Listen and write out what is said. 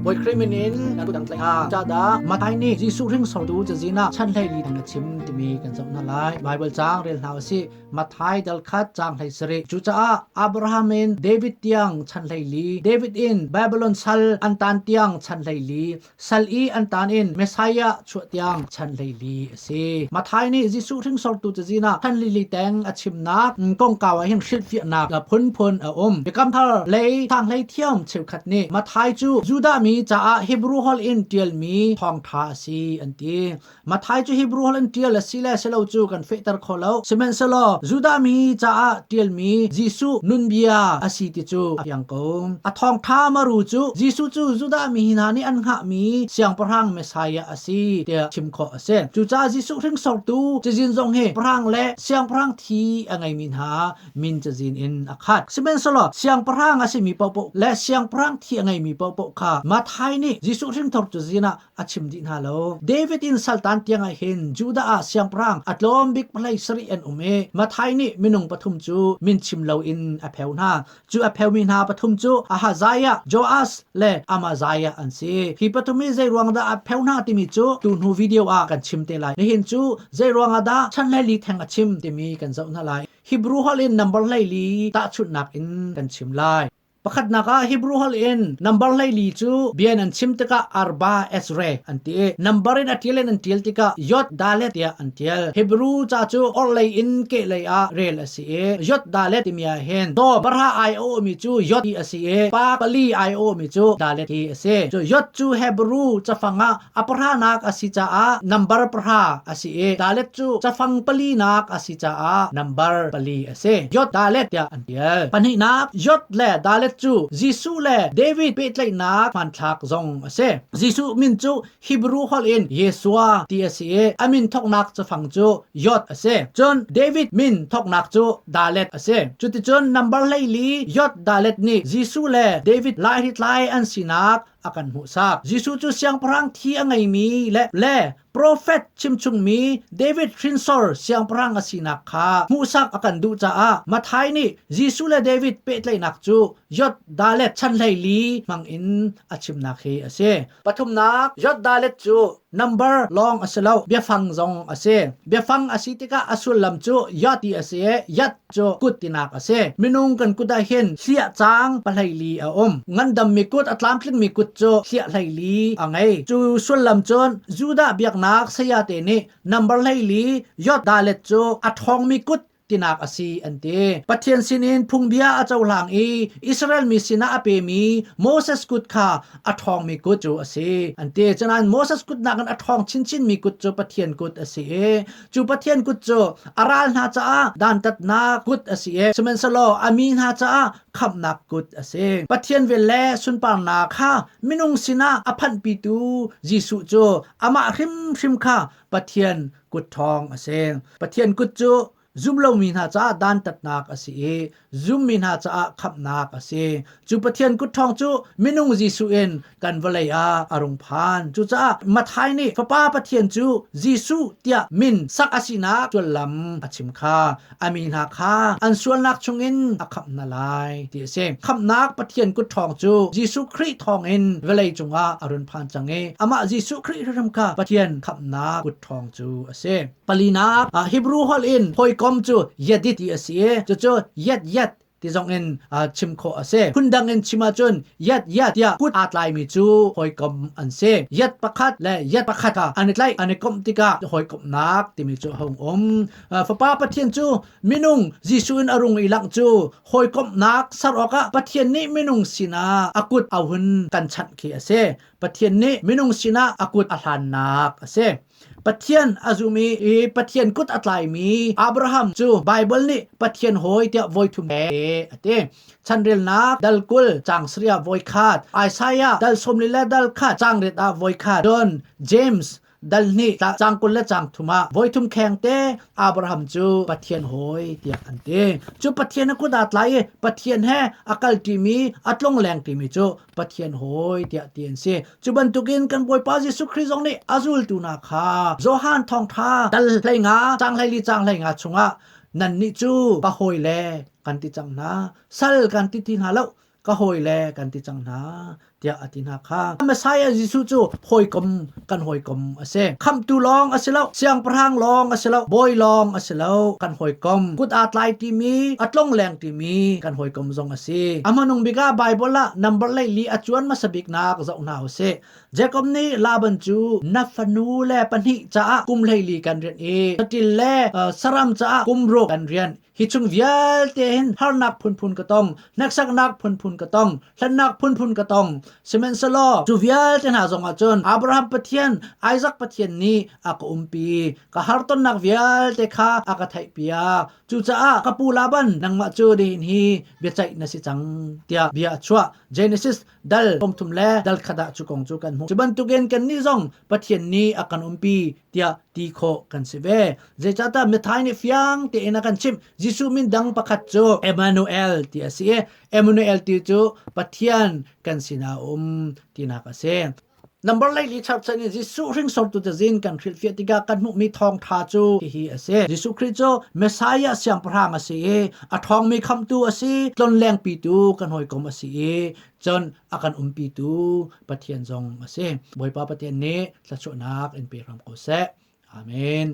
Bawi Khrih min in kan dang tlai hna. Cadah Matthai nih Jesuh hringsortu cazin ah chan hlei li a chim timi kan zoh hna lai. Bible caang rel hna usih. Matthai dal khat caang hlei sarih. Cucaah Abraham in David tiang chan hlei li, David in Babylon sal an tan tiang chan hlei li, sal i an tan in Messiah chuah tiang chan hlei li a si. Matthai nih Jesuh hringsortu cazin ah chan li teng a chimnak kongkau ah hin hrilhfiahnak phunphun a um. Biakam Thar lei hlei thiam cheukhat nih Matthai cu Judah mi caah Hebrew holh in ṭialmi thawngṭha a si an ti. Matthai cu Hebrew holh in ṭial a si le si lo cu kan fehter kho lo. Sihmanhsehlaw Judah mi caah ṭialmi Jesuh nunbia a si ti cu a fiang ko. A thawngṭha maru cu Jesuh cu Judah mi hna nih an hngahmi Siangpahrang Messiah a si tiah chim khawh a si. Cucaah Jesuh hringsortu cazin zong hi pahrang le siangpahrang thi a ngeimi hna min cazin in a khat. Sihmanhsehlaw siangpahrang a simi paohpaoh le siangpahrang thi a ngeimi paohpaoh kha Matthai nih Jesuh hringthor cazin ah a chim dih hna lo. David in saltan tiang ah hin Judah ah siangpahrang a tlawm bik palei sarih an um i Matthai nih minung pathum cu min chim loin a pheu hna. Cu a pheumi hna pathum cu Ahaziah, Joash le Amaziah an si. Hi pathum hi zei ruang dah a pheu hna timi cu tu hnu video ah kan chim te lai. Nihin cu zei ruang ah dah chan hlei theng a chim timi kan zoh hna lai. Hebrew holh in number hleili tahchunhnak in kan chim lai. Pakhatnak ah Hebrew holh in number 14 cu bia in an chim tikah arba esre an ti i number in a ṭial in an ṭial tikah yod dalet tiah an ṭial. Hebrew ca cu orhlei in kehlei ah rel a si i yod dalet timi ah hin daw pahra ai a awmi cu yod ti a si i pa pali ai a awmi cu dalet ti a si. Cu yod cu Hebrew cafang ah a pahranak a si caah number pahra a si i dalet cu cafang palinak a si caah number pali a si. Yod dalet tiah an ṭial. Pahnihnak, Yod le Dalet cu Jesuh le David pehtlaihnak hmanthlak zong a si. Jesuh min cu Hebrew holh in Yeshua ti a si i a min thawknak cafang cu Yod a si. Cun David min thawknak cu Dalet a si. Cuticun number 14 Yod Dalet nih Jesuh le David laihritlai an sinak a kan hmuhsak. Jesuh cu siangpahrang thi a ngeimi le le profet chimchungmi David hrinsor siangpahrang a sinak kha hmuhsak a kan duh caah Matthai nih Jesuh le David pehtlaihnak cu Yod Dalet chan 14 hmangin a chimnak hi a si. Pathumnak, Yod Dalet cu number lawng a si lo, biafang zong a si. Biafang a si tikah a sullam cu Yod ti a si i Yad cu kut tinak a si. Minung kan kut ah hin hliah caang pahleili a um. Ngandammi kut, a tlamtlingmi kut cu hliah 14 a ngei. Cu sullam cun Judah biaknak sayate nih number 14 Yod Dalet cu a ṭhawngmi kut tinak a si an ti. Pathian sinin phungbia a cohlang i Israel mi sinah a pemi Moses kut kha a ṭhawngmi kut cu a si an ti. Cunain Moses kut nakin a ṭhawng chinchinmi kut cu Pathian kut a si i cu Pathian kut cu a ral hna caah dantatnak kut a si i sihmanhsehlaw a mi hna caah khamhnak kut a si. Pathian vel le sunparnak kha minung sinah a phanhpitu Jesuh cu amah hrimhrim kha Pathian kut ṭhawng a si. Pathian kut cu zum lomi hna caah dantatnak a si i zummi hna caah khamhnak a si. Cu Pathian kut ṭhawng cu minung Jesuh in kan vawlei ah a rung phan. Cucaah Matthai nih Fapa Pathian cu Jesuh tiah min sak a sinak sullam a chim kha a mi hna kha an sualnak chungin a khamh hna lai ti a si. Khamhnak Pathian kut ṭhawng cu Jesuh Khrih thawngin vawlei cungah a run phan cang i amah Jesuh Khrih hrim kha Pathian khamhnak kut ṭhawng cu a si. Palinak Hebrew holh in hawikom cu Yedid ti a si i cucu Yed Yed ti zong in chim khawh a si. Phundang in chim ahcun yat yat tiah kut aa tlaimi cu hawikom an si. Yat pakhat le yat pakhat kha an i tlaih an i komh tikah hawikomhnak timi cu a hung um. Fapa Pathian cu minung Jesuh in a rung i langh cu hawikomhnak ser awkah Pathian nih minung sinah a kut a hun kan chanh khi a si. Pathian nih minung sinah a kut a hlannak a si. Pathian a zum i Pathian kut a tlaimi Abraham cu Baibal nih Pathian hawi tiah voi thum he a ti. Chanrelnak dal 20 caang sarih ah voi khat, Isaiah dal 40 le dal khat caang riat ah voi khat, cun James dal hnih caang 20 le caang thum ah voi thum kheng te Abraham cu Pathian hawi tiah an ti. Cu Pathian a kut aa tlai i Pathian he a kal ṭimi, a tlongleng ṭimi cu Pathian hawi tiah ti an si. Cu bantukin kan Bawipa Jesuh Khrih zong nih a zultu hna kha Johan thawngṭha dal 15 caang 14 caang 15 chungah nannih cu ka hawile kan ti cang hna, sal kan ti ti hna lo, ka hawile kan ti cang hna. tiah a ti hna kha. Messiah Jesuh cu hawikom kan hawikom a si. Khamhtu lawng a si lo, siangpahrang lawng a si lo, bawi lawng a si lo, kan hawikom. Kut aa tlai timi, a tlongleng timi kan hawikom zong a si. A hmanung bik ah Bible ah number 14 a cuan hmasa biknak zoh hna u sih. Jakob nih Laban cu na fanu le pahnih caah kum 14 kan rian i saṭil le saram caah kum ruk kan rian. Hi chung vialte hin harnak phunphun ka tong, hneksaknak phunphun ka tong, hlennak phunphun ka tong. Sihmanhsehlaw cu vialte hna zongah cun Abraham Pathian, Isaac Pathian nih a ka umpi. Ka hartonnak vialte kha a ka theihpiak. Cucaah ka pu Laban, nangmah cu nihin hi biaceih na si cang, tiah bia a chuah. Genesis dal 30 le dal khat ah cu kong cu kan hmuh. Cu bantukin kannih zong Pathian nih a kan umpi tiah ti khawh kan si ve. Zeicahtiah Matthai nih fiang tein a kan chimh. Jesuh min dang pakhat cu Emmanuel ti a si i Emmanuel ti cu Pathian kan sinah a um tinak a si. Number 14 charchan in Jesuh hringsortu cazin kan hrilhfiah tikah kan hmuhmi thawngṭha cu hihi a si. Jesuh Khrih cu Messiah siangpahrang a si i a ṭhawngmi khamhtu a si, tlonlengpitu kan hawikom a si i cun a kan umpitu Pathian zong a si. Bawipa Pathian nih thluachuahnak in pe hram ko seh. Amen.